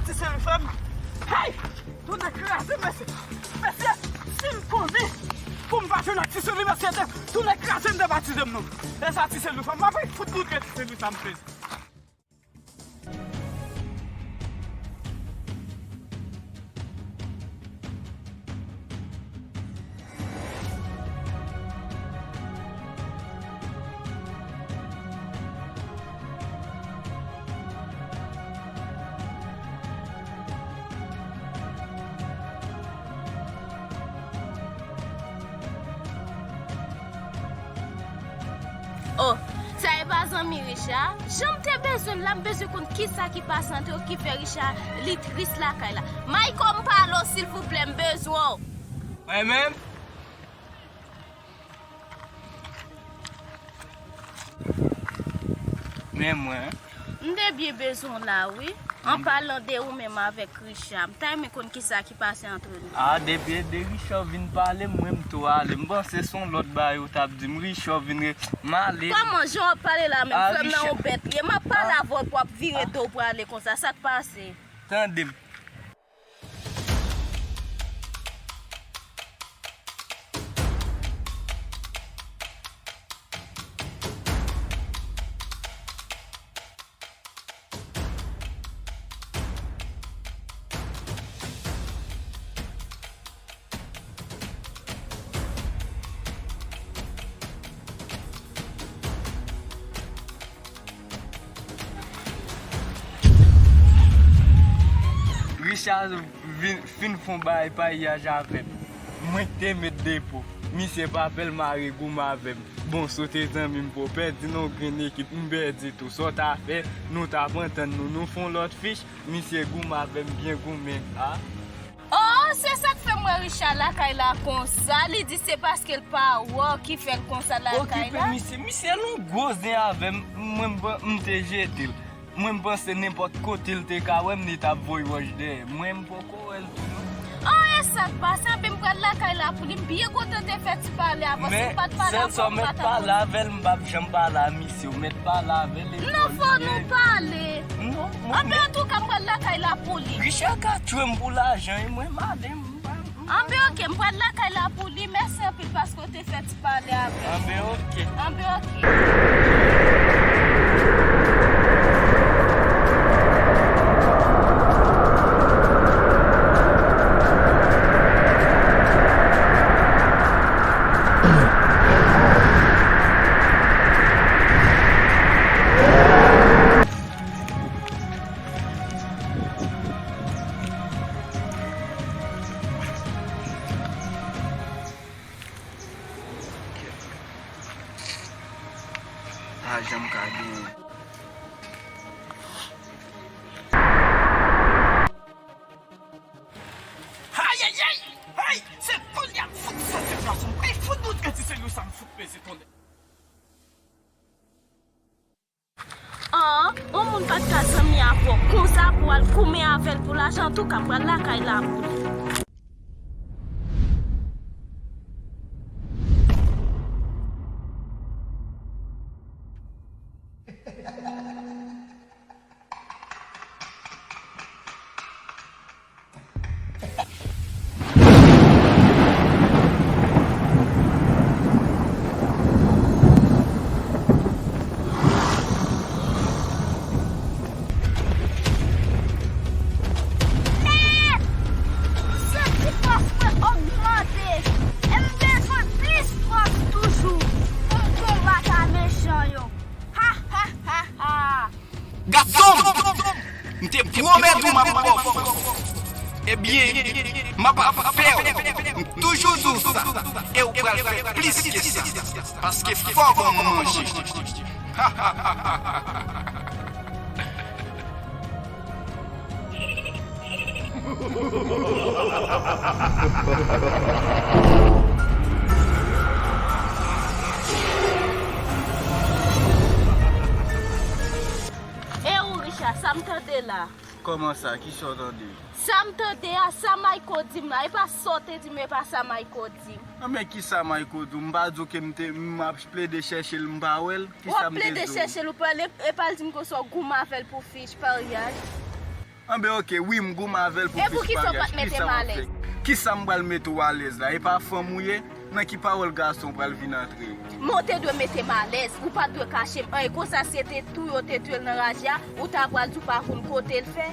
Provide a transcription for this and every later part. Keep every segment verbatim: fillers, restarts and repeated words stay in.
Ti Selu fè m. Hey! Tounen kraze m, mesye. Mesye, si m konnen pou m pa jwenn ak Ti Selu, mesye, te tounen kraze m, te batize m non. E sa Ti Selu fè m, m ap fout moutre Ti Selu sa m peze. Oh, sa e pa zanmi Richard? Jan m te bezwen l la, m bezwen konn kisa ki pase ant yo ki fè Richard li tris lakay la. Mayko, m pale w, silvouplè, m bezwen w. Mwen menm? Men mwen. M te byen bezwen w la, wi. An palan de ou menm avèk Richard, m ta renmen konn kisa ki pase ant nou. A, depi de Richard vin pale m, mwen m tou ale. M panse se yon lòt bagay ou t ap di m. Richard vin re-, m ale. Kòman jan w ap pale la menm? A, frè m nan Richard, yon bèt li ye. M ap pale avè w pou w ap vire do w prale konsa. Sa k pase? Tande m. Richard vin, fin fè yon bagay payaj avè m. Mwen te met depo. Misye pa fè l mare goumen avè m. Bon, si w te zanmi m, pou w pèdi nan yon grenn ekip, m pèdi tou. Sa w ta fè, nou t ap antann nou, nou fè yon lòt fich, misye goumen avè m, byen goumen, a. Oh, se sa k fè m wè Richard lakay la konsa. Li di se paske l pa wè w ki fè l konsa lakay la. Okipe misye, misye yon gwo zen avè m, mwen m pa, m te jete l. Mwen m panse nenpòt kote l te ka wè m, li t ap voye wòch dèyè. Mwen m poko wè l tou non. Oh, e sa k pase? Anben m pral lakay la pou li. M byen kontan te fè ti pale avè w. Si m pa t pale avè w, m pa t ap konn. Sèl sa w mèt pale avè l, m p ap janm pale a misye. Ou mèt pale avè l epi w. Non, fò nou pale. Non, mwen menm. Anben antouka, m pral lakay la pou li. Richard ka tchwe m pou lajan, e mwen, madanm, m pa, m pa. Anben oke, m pral lakay la pou li. Mèsi anpil paske w te fè ti pale avè m. Anben oke. Anben oke. Pa janm ka genyen. Ayayay! Ay! Se kounye a m fout soti plas mwen. Ay, fout nou trete se nou sa m fout peze tonnè. An, yon moun pa t ka zanmi avè w konsa pou w al goumen avè l pou lajan, antouka m pral lakay la pou li. Mèt! Soti fòs mwen ogmante, e m bezwen plis fòs toujou pou m konbat a mechan yo. Ha, ha, ha, ha! Gason m! M te pwomèt ou m ap ba w fòs. Ebyen, m ap fè w. M toujou di w sa. E w pral fè plis ke sa. Paske fò w ban m manje. E ou, Richard, sa m tande la? Kòman sa? Kisa w tande? Sa m tande a, sa Mayko di m la. E pa sa w te di m, e pa sa Mayko di m. Anben, kisa Mayko di w? M pa di w ke m te, m ap plede chèche l, m pa wè l? Kisa m te di w? W ap plede chèche l, ou pale, e pa l di m konsa w goumen avè l pou fich paryaj. Anben, oke, wi, m goumen avè l pou plis bagay. E poukisa w pa t mete m alèz? Kisa m pral mete w alèz la? E pa fanm ou ye? Nan ki pawòl gason pral vin antre? Men w te dwe mete m alèz, ou pa t dwe kache m anyen konsa. Si se te touye w te touye l nan raje a, ou ta pral di w pa konn kote l fè?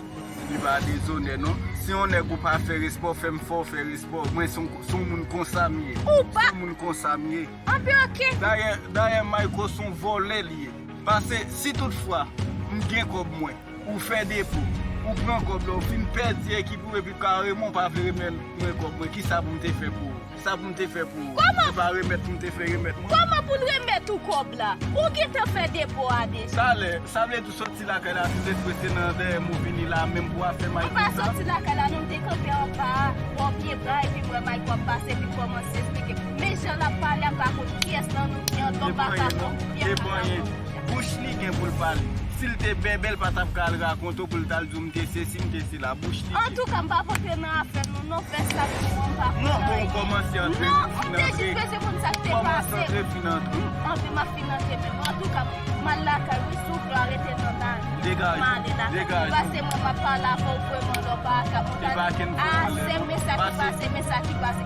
Li pa dezonè non. Si yon nèg ou pa fè respè w, fè m fè w fè respè w. Mwen se yon, se yon moun konsa m ye. Ou pa. Se yon moun konsa m ye. Anben, oke. Dayè, dayè, Mayko se yon vòlè li ye. Paske si toutfwa m gen kòb mwen, ou fè depo, ou pran kòb la, ou fin pèdi ekip ou, epi kareman ou pa vle remèt mwen kòb mwen, kisa pou m te fè pou ou? Sa pou m te fè pou ou? Kòman? Se pa remèt pou m te fè remèt mwen? Kòman pou l remèt ou kòb la? Ou gentan fè depo a deja. Talè, sa vle di w soti lakay la tout eksprè se nan dèyè m ou vini la menm pou afè Mayko sa? M pa soti lakay la non, m te kanpe anba a, bò pye bra, epi m wè Mayko ap pase, epi l kòmanse eksplike m. Men jan l ap pale a, m pa konn kiyès nan nou ki andòm, m pa ka konn kiyès nan nou. Bouch li gen pou l pale. Si l te bèbè, l pa t ap ka al rakonte w pou l t al di w m te sesi, m te sela. Bouch li gen. Antouka, m p ap antre nan afè nou non, fè sa pou mwen, m pa konn anyen. Non, bon, ou kòmanse antre, fin antre. Non, m te jis bezwen konn sa k te pase. Kòmanse antre, fin antre. Anben, m ap fin antre menm. Antouka, m al lakay, wi, si w vle w rete nan lari. Degaje w, degaje w. Pase mwen, m ap pale avè w vrèman lè w pa ka konn. Degaje w. Ah, se men sa ki pase, men sa ki pase.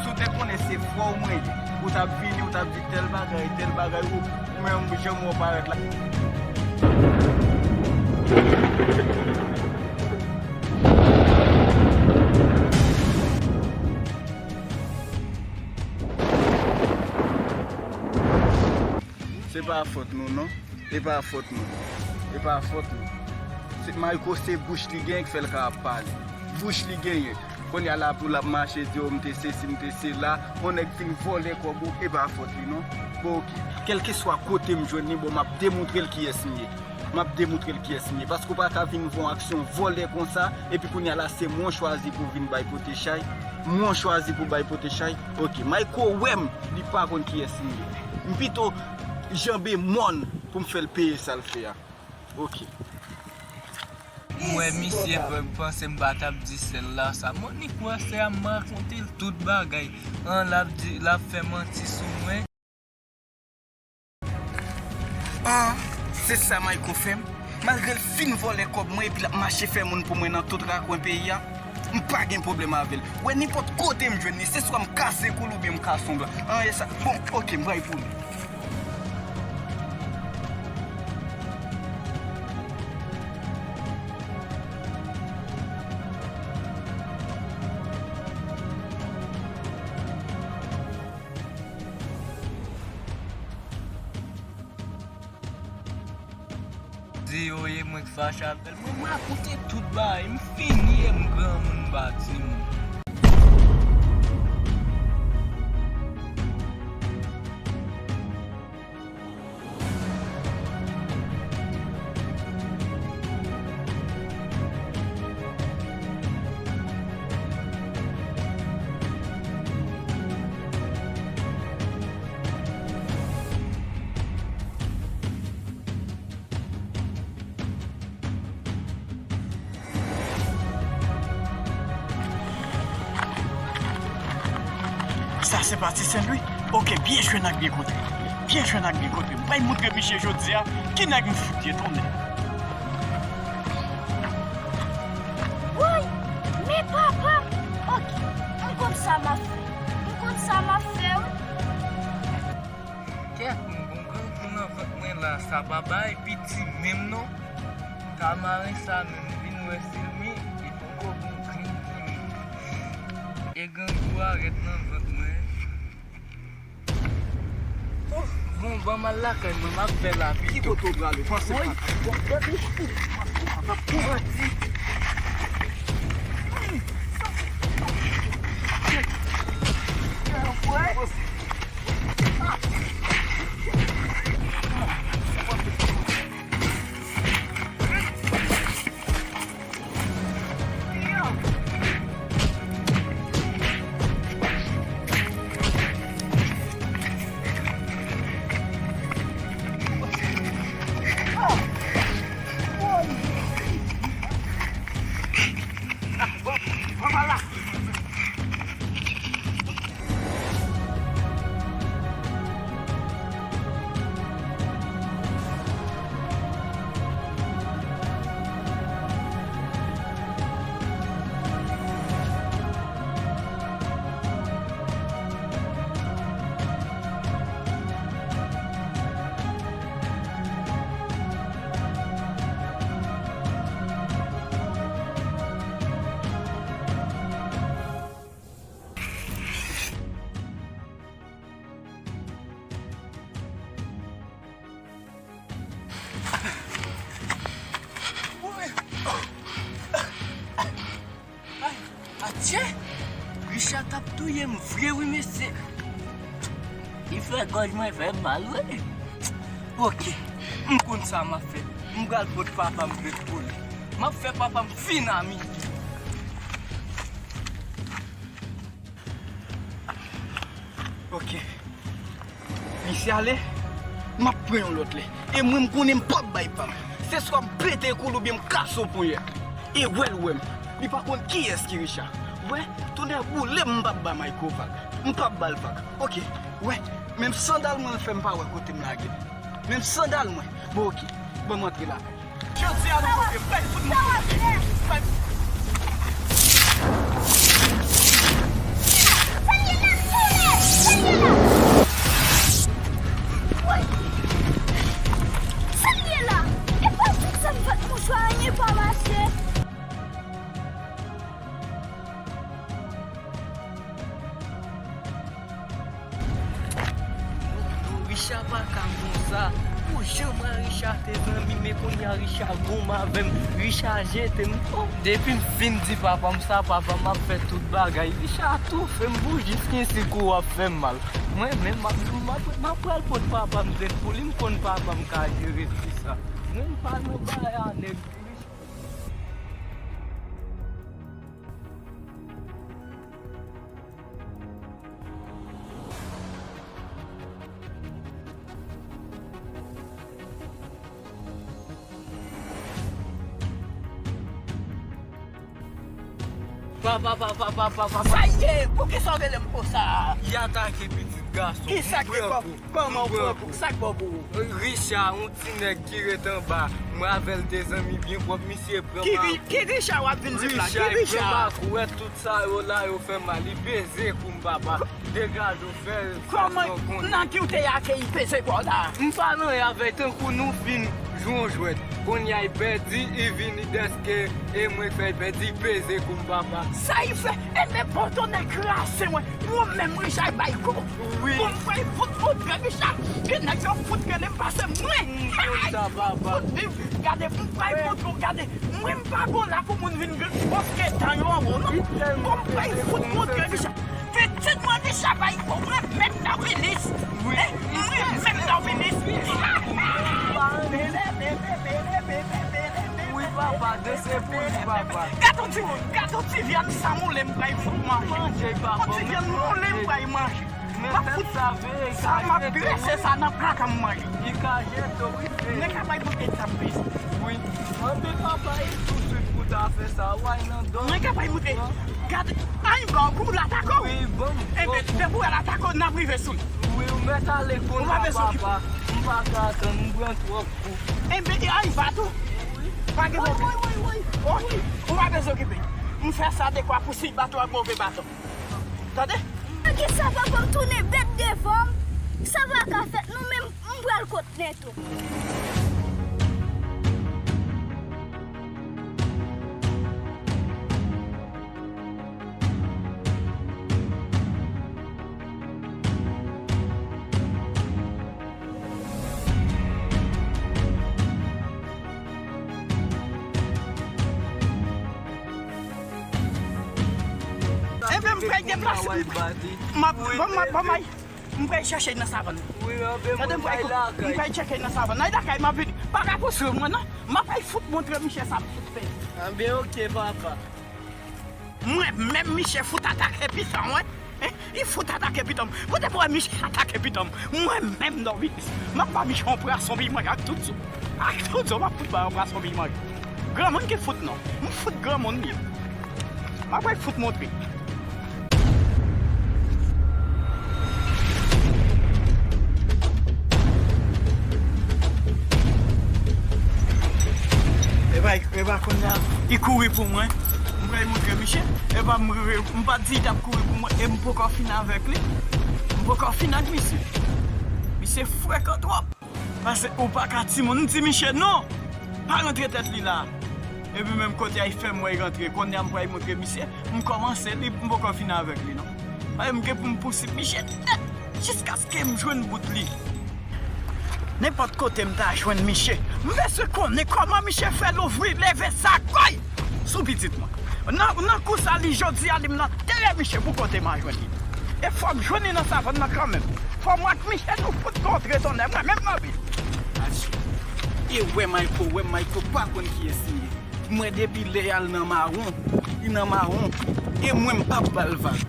Si w te konnen se frè w mwen ye, ou t ap vini, ou t ap di tèl bagay, tèl bagay, ou, ou menm jan mwen parèt la. Se pa fòt nou non. E pa fòt nou. E pa fòt nou. Se, Mayko se bouch li genyen k fè l ka ap pale. Bouch li genyen. Kounye a la pou l ap mache di yo m te sesi, m te sela. Yon nèg fin vòlè kòb ou, e pa fòt li non. Bon, oke. Kèlkeswa kote m jwenn li, bon, m ap demontre l kiyès m ye. M ap demontre l kiyès m ye. Paske w pa ka vin fè yon aksyon vòlè konsa, epi kounye a la se mwen w chwazi pou w vin bay pote chay. Mwen w chwazi pou w bay pote chay. Oke, Mayko wè m, li pa konn kiyès m ye. M pito janbe mòn pou m fè l peye sa l fè a. Oke. M wè misye panse m pa t ap di sèl la sa. Monik wè sè a m rakonte l tout bagay. An, l ap di, l ap fè manti sou mwen. An, se sa Mayko fè m. Malgre l fin vòlè kòb mwen epi l ap mache fè moun pou mwen nan tout rakwen peyi a, m pa gen pwoblèm avè l. Wè nenpòt kote m jwenn li, se swa m kase kou l oubyen m kase ongle. An, e sa. Bon, oke, m pral pou li. Di yo ye mwen k fache avè l. Mwen, mwen rakonte tout bagay. M fini e m granmoun, m pa timoun. Sa se pa ti Sen Lwi? Oke, byen jwenn ak byen kontre. Byen jwenn ak byen kontre. M pral montre misye jodi a ki nèg m fout ye, tonnè. Woy, men papa m! Oke, m konn sa m ap fè. M konn sa m ap fè, wi. Kèk m gon grankou nan vant mwen la, sa pa bay piti menm non. Tamaren sa menm, vin wè si l men, li poko gon grenn ki men. E grangou a rèd nan vant mwen. Ouf, bon, ban m al lakay mwen, m ap fè la pito. Ki kote w prale? Panse pa. Bon, gade. Manti. Atchè! Richard t ap touye m vre wi, mesye. Li fè gòj mwen fè m mal, wi. Oke, m konn sa m ap fè. M pral pot papa m plent pou li. M ap fè papa m fin a Miki. Oke. Misye ale, m ap pran yon lòt lè. E mwen, m konnen m p ap bay pa m. Se swa m pete kou l oubyen m kase w ponyèt. E wè l wè m. Li pa konn kiyès ki Richard. Wè, tonnè boule m, m p ap ba Mayko vag. M p ap ba l vag. Oke, wè, menm sandal mwen l fè m pa wè kote m lage l. Menm sandal mwen. Bon, oke, ban m antre lakay. Jodi a nou montre m, bay fout montre m. Sa l ye la, tounen! Sa l ye la! Woy! Sa l ye la? E pa tout sa m fè ak mouchwa, anyen pa mache. Non, non, Richard pa ka konsa. Pou jan mwen Richard te zanmi, men kounye a Richard goumen avè m. Richard jete m. Oh, depi m fin di papa m sa, papa m ap fè tout bagay. Richard toufe m pou jis kensi kou w ap fè m mal. Mwen menm, m ap, m ap, m ap pral pot papa m plent pou li, m konn papa m ka jere ti sa. Mwen m pa nan bagay a nèg. Papa, papa, papa, papa. Sa ye, poukisa w rele m konsa? Li atake pitit gason. Kisa ki fè? Kòman w pran kou? Sa k fè w pran kou? Richard, yon ti nèg ki ret anba. Mwen avè l te zanmi byen pwòp, misye pran makou. Ki Richard w ap vin di m la? Ki Richard? Richard pran makou, wè tout sa yo la, yo fè mal. Li peze kou m, papa. Degaje w, fè, fè sa w konnen. Kòman, nan ki w te ye a ke li peze kò w la? M pa nan ye avè l, tankou nou fin jwe yon jwèt. Kounye a, li pèdi, li vini dèske e mwen k fè l pèdi, li peze kou m, papa. Sa li fè? Enben, bon tonnè kraze mwen. Mwen menm, Richard bay kou. Wi. Bon, m pral fout montre Richard. Gen nèg yo fout rele m pase mwen. M konn sa, papa. Fout viv. Gade, m pral montre w, gade. Mwen, m pa bon la pou moun vin foske tan yo anwo, non. Li tèlman. Bon, m pral fout montre Richard. Pitit mwen Richard bay kou, mwen menm Darwinis. Wi. Eh, mwen menm Darwinis. Wi, papa, de se pou li, papa. Gad on ti, gad on ti vyann sa moule m pral fout manje. Manje, papa. On ti vyann moule m pral manje. M ap fout sa, m ap drese sa nan pla k ap manje. Li ka jete w, wi. Mwen ka bay montre sa, plis. Wi. Anben, papa, e touswit pou ta fè sa, w al nan dòmi. Mwen ka bay montre. Gade, anba w kou l atake w. Wi, bon. Enben, depi w al atake w, n ap rive sou li. Wi, ou mèt ale kounye a, papa. M pa ka tann, m pran twòp kou. Enben, anba tou. Wi. Pa gen pwoblèm. Wi, wi, wi, wi. Oke, ou pa bezwen okipe. M fè sa dekwa pou si baton ak move baton. Tande? Kisa papa m tounen bèt devan m? Sa pa ka fèt non, men m pral kot Nèto. Enben, m pral deplase. M ap, ban m, ban m, m pral chèche nan savann. Tande, m pral, m pral chèche nan savann. Ay lakay, m ap vini. Pa ka pouse mwen, non. M ap al fout montre misye sa m fout fè. Anben, oke, papa. Mwen menm, misye fout atake pitan mwen. Hein? Li fout atake pitan m. Kote pou wè misye atake pitan m? Mwen menm, Darwinis, m ap ba misye yon pwason pi manje ak tout zo. Ak tout zo, m ap fout ba yon pwason pi manje. Granmoun ki fout non. M fout granmoun li ye. M ap wè fout montre. Epa, epa kounye a, li kouri pou mwen. M pral montre misye. Epa m, m pa t di li t ap kouri pou mwen. E m poko fin avèk li. M poko fin ak misye. Misye frekan twòp. Paske ou pa ka timoun. M di misye non. Pa rantre tèt li la. Epi menm kote a, li fè m wè l rantre. Kounye a m pral montre misye. M kòmanse li, m poko fin avèk li non. Paske m gen pou m pousuiv misye nèt. Jiskaske m jwenn bout li. Nenpòt kote m ta jwenn misye, m bezwen konnen kòman misye fè louvri, leve sa kòy sou pitit mwen. Nan, nan kou sa li jodi a, li m nan teren Miche pou kote m a jwenn li. E fò m jwenn li nan savann nan kanmenm. Fò mwen ak Miche nou fout kontre tonnè, mwen menm nan vil. Achi. E wè Mayko, wè Mayko pa konn kiyès li ye. Mwen depi lè y al nan mawon, li nan mawon. E mwen m p ap ba l vag.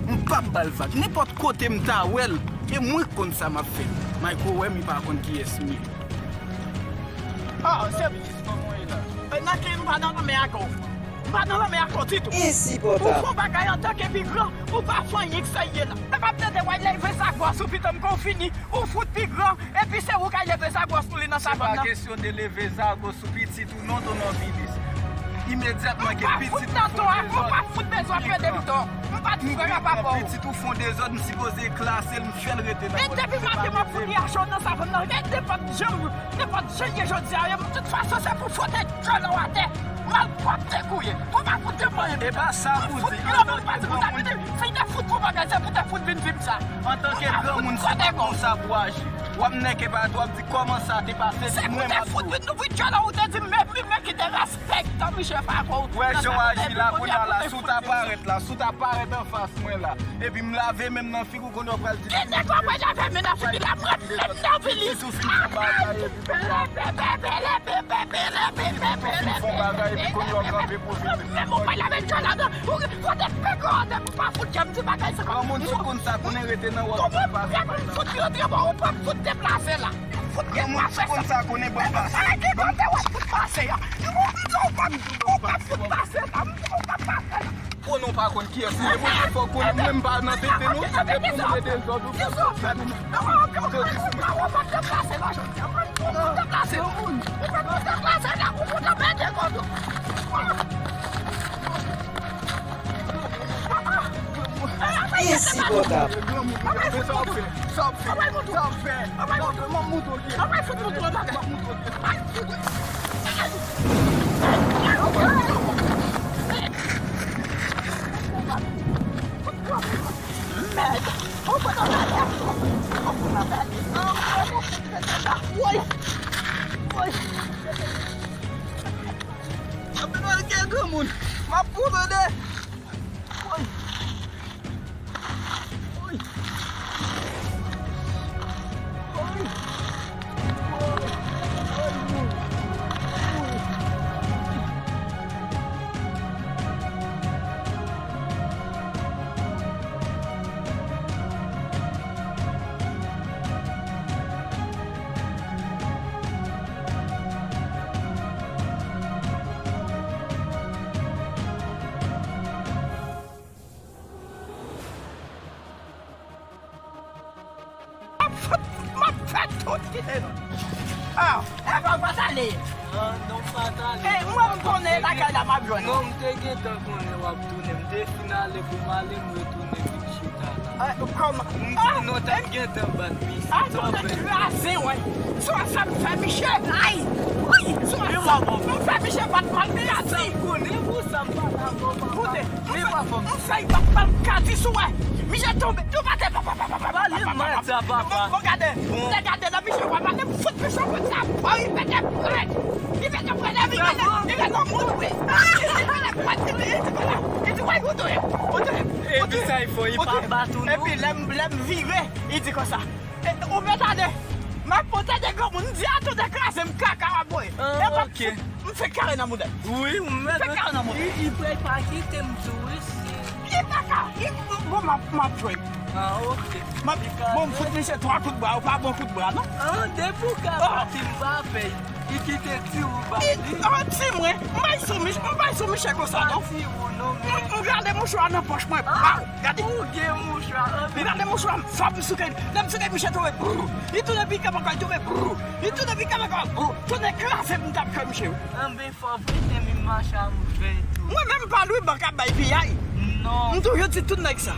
M p ap ba l vag. Nenpòt kote m ta wè l, e mwen k konn sa m ap fè. Mayko wè m, li pa konn kiyès m ye. Ah, se jis mwen mwen ye la. E nan ki m pa nan lanmè ak ou. M pa nan lanmè ak ou ditou. Ou fè yon bagay antanke pi gran, ou pa fè anyen k serye la. E m ap tande w ap leve zagwòs ou pitit m kon fini, ou fout pi gran, epi se ou k al leve zagwòs pou li nan savann nan. Se pa kesyon de leve zagwòs ou pitit ou non, Tonòbilis. Imedyatman ke pitit ou fè yon dezòd, m pa fout bezwen pede m ton. M pa t frè a papa w. Pitit ou fè yon dezòd, m sipoze klase l, m fè l rete nan kòd li. E depi maten m ap fout li a cho nan savann nan, e nenpòt jan, nenpòt jan l ye jodi a, de tout fason se pou fout djòl ou atè. Malpwòpte k ou ye. Ou pa fout de mwen. E pa sa pou di. Fout granmoun pa di pou ta vini. Fin de fout pou bagay, se pou te fout vin vin sa. Antanke granmoun, se pa konsa pou aji. W ap nèke pa w ap di kòman sa te pase, di mwen m ap fout vin ouvri djòl ou te di m, men, men, men kite respè. Tanmiche pa ko. Wè jan w aji la kounye a la, si w ta parèt la, si w ta parèt anfas mwen la, epi m lave men m nan figi w, kounye a w pral di. Kite kò mwen lave men nan figi la, mwen menm nan figi. Pitit ou fin fè bagay epi kounye a w kanpe pou vin. Menm ou pa lave djòl ladan, ou fout de peko de pou pa fout jan m di bagay sa. Granmoun sou konn sa konnen rete nan wòt ou pa fout. Fout yo de bon, ou pa fout deplase la. Fout deplase sa. Granmoun sou konn sa konnen ban pase. Ala ki kote w ap fout pase a. Ou pa fout pase la, ou pa pase la. Konnen w pa konn kiyès li ye, mwen fò konnen, mwen menm pa nan tete non, tete pou mete dezòd ou fè sa nou. Ensipòtab. Sa w ap fè? Sa w ap fè? Sa w ap fè? Mèd! Ou pa nan mèd! Ou pa nan mèd! Woy! Woy! Apre nan kè granmoun! M ap pran tande! Woy! Woy! Woy! M ap fè tout kite nou. Ah, e pa w pa t ale. Ah, non, m pa t ale. E mwen, m konnen lakay la m ap jwenn ou. Non, m te gentan konnen w ap tounen. M te fin ale pou m ale, m retounen vin chita la. Ah, kòman? M konnen w t ap gentan bat misye. Ah, tande kraze, wè. Sou sa m fè Miche. Ay! Wi! Sou sa m fè Miche bat mal kraze. Sa m konnen pou sa m pa t avè w, papa. Koute. M fè, m fè y bat mal kadi sou wè. Miche tonbe. Tou pa te papa, papa, papa. Pale m mal sa, papa. Bon, bon, gade. Bon. Te gade nan Miche, papa, te fout Miche konn sa. Bon, li pete prèt. Li pete prèt, li gade, li gade yon moun, wi. Ah, li pete prèt, li di, li di, li di, wè, ou touye, ou touye. Epi sa, li fò, li pa bat ou, non. Epi lè m, lè m vire, li di konsa. E, ou mèt ale. M ap pote de granmoun, m di a tou de kraze m kaka w ap voye. Ah, ok. M fè kare nan mouda. Wi, m mèt. M fè kare nan mouda. Li, li prè pa kite m tou, wi, si. Li pa ka. Li, bon, m ap, m ap jwenn. Ah, ok. M ap, bon, m fout misye twa kout bra, ou pa bon kout bra, non? Ah, depi w ka pati, m pa pè. Li kite ti ou ba li. Ah, ti mwen, m bay sou Mich-, m bay sou Miche konsa, non? Pa ti ou, non, men. M, m gade mouchwa nan pòch mwen. Ah! Gade. Ou gen mouchwa, anpil. Gade mouchwa, m fòp m souke. Lè m souke, Miche tonbe. Brrr. Li tounen pi kap ankò, li tonbe. Brrr. Li tounen pi kap ankò. Brrr. Tounen kraze m t ap fè Miche, wi. Anben, fò prete m mache a m veye tou. Mwen menm pa lwi bank ap bay piyay. Non. M toujou di tout nèg sa.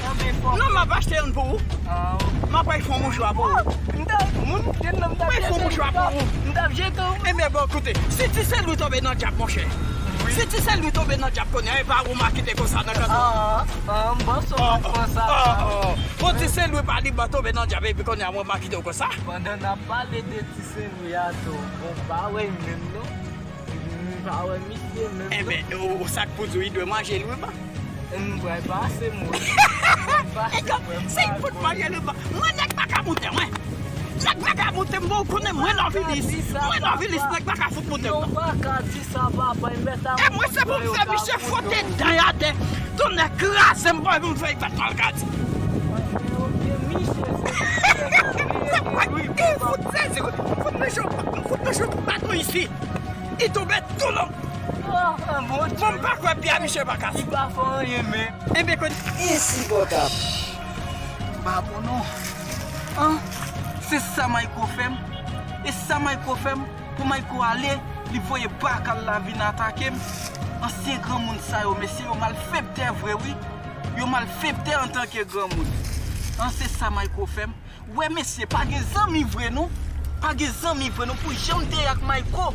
Anben, fò. Non, m ap achte youn pou ou. Ah, ok. M ap fè yon mouchwa pou ou. M ta, moun, gen nan m ta. M ap fè yon mouchwa pou ou. M t ap jete w. Ebyen, bon, koute, si ti Sen Lwi tonbe nan dyab, monchè. Wi. Si ti Sen Lwi tonbe nan dyab kounye a, e pa ou m a kite konsa nan kanto. Ah, ah, m panse w pa t pran sa. Ah, ah, ah. Bon, ti Sen Lwi pa li ban tonbe nan dyab, epi kounye a, mwen m a kite w konsa. Pandan n ap pale de ti Sen Lwi a tou, bon, pa wè l menm, non. Pa wè misye menm. Enben, ou sa k pou di w, li dwe manje l wi ba. M pral pase mwen. E kòm se li fout manje l wi ba. Mwen nèg pa ka moute mwen. Nèg pa ka moute m, bon, ou konnen mwen lòvilis. Mwen lòvilis, nèg pa ka fout moute m. Non, pa ka di sa papa, e mèt a. E mwen se pou m fè misye fwote dan y atè. Tonnè kraze m, bon, pou m fè y fèt mal gad. Misye se. Fout sezi wi. Fout mesye, fout mesye baton isi. Li tonbe tou long. Bon, m pa kwè pye a misye pa kase. Li pa fè anyen men. Enben kote. Ensipòtab. Pa bon non. An, se sa Mayko fè m. E sa Mayko fè m. Pou Mayko ale, li voye baka l la vin atake m. Ansyen granmoun sa yo, mesye, yo malfektè vre wi. Yo malfektè antanke granmoun. An, se sa Mayko fè m. Wè mesye, pa gen zanmi vre non. Pa gen zanmi vre non. Pou jan m te ye ak Mayko,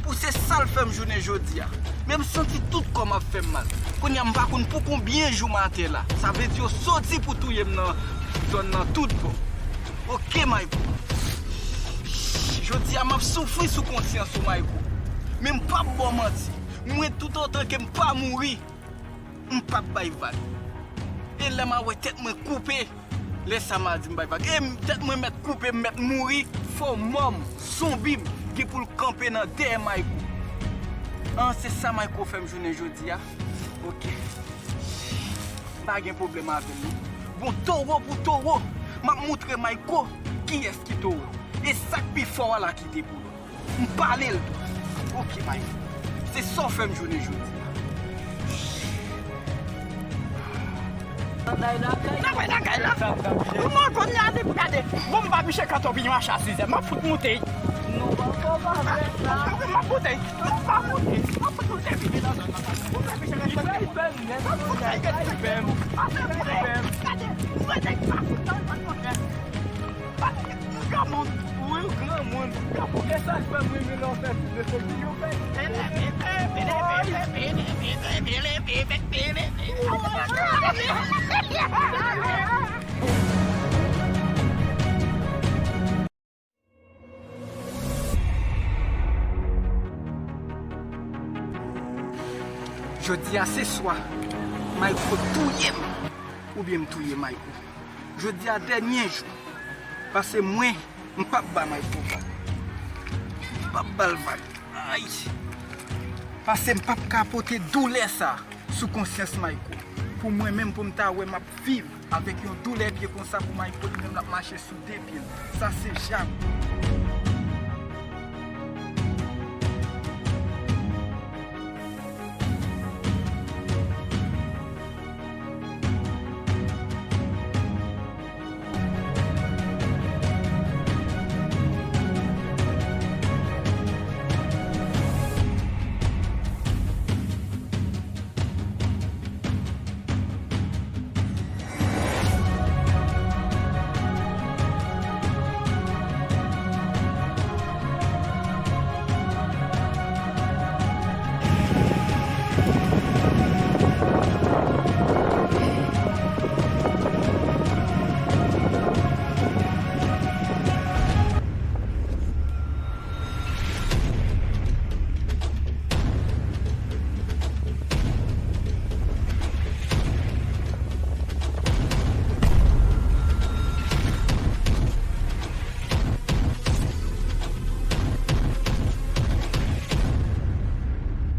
pou se sa l fè m jounen jodi a. Men m santi tout kò m ap fè m mal. Kounye a m pa konn pou konbyen jou m atè la. Sa vle di yo soti pou touye m nan zòn nan tout bon. Oke Mayko. Jodi a m ap soufri sou konsyans ou Mayko. Men m p ap ba w manti. Mwen toutotan ke m pa mouri, m p ap bay vag. E lè m a wè tèt mwen koupe, lè sa m a di m bay vag. E tèt mwen mèt koupe, m mèt mouri, fò mò m, zonbi m, gen pou l kanpe nan dèyè Mayko. An, se sa Mayko fè m jounen jodi a. Oke. M pa gen pwoblèm avè l non. Bon, towo pou towo, m ap moutre Mayko kiyès ki towo. E sa k pi fò a la kite pou lòt. M pale l tou. Oke Mayko. Se sa w fè m jounen jodi a. Nan bay lakay la. Ou nan konn la depi gade. Bon m pa piche kanto pinyon a chasizè. M ap fout moute. Nou pa fò pa fè sa. M ap moute. M ap moute. M ap fout moute vini nan zòn nan. Ou pa piche kanto pinyon. Li fè m nèt. M ap fout moute. Li fè m. Pase mwen. Gade. Mwen nèg pa fout nan zòn nan. Granmoun, wi, granmoun. Granmoun, e sa k fè m renmen lè w fè ti de se ki yo fè. Jodi a se swa Mayko touye m oubyen m touye Mayko. Jodi a dènye jou. Pase mwen, m p ap ba Mayko vag. M p ap ba l vag. Ay! Pase m p ap ka pote doulè sa sou konsyans Mayko. Pou mwen menm, pou m ta wè m ap viv avèk yon doulè pye konsa pou Mayko, li menm l ap mache sou de pye l. Sa se jab.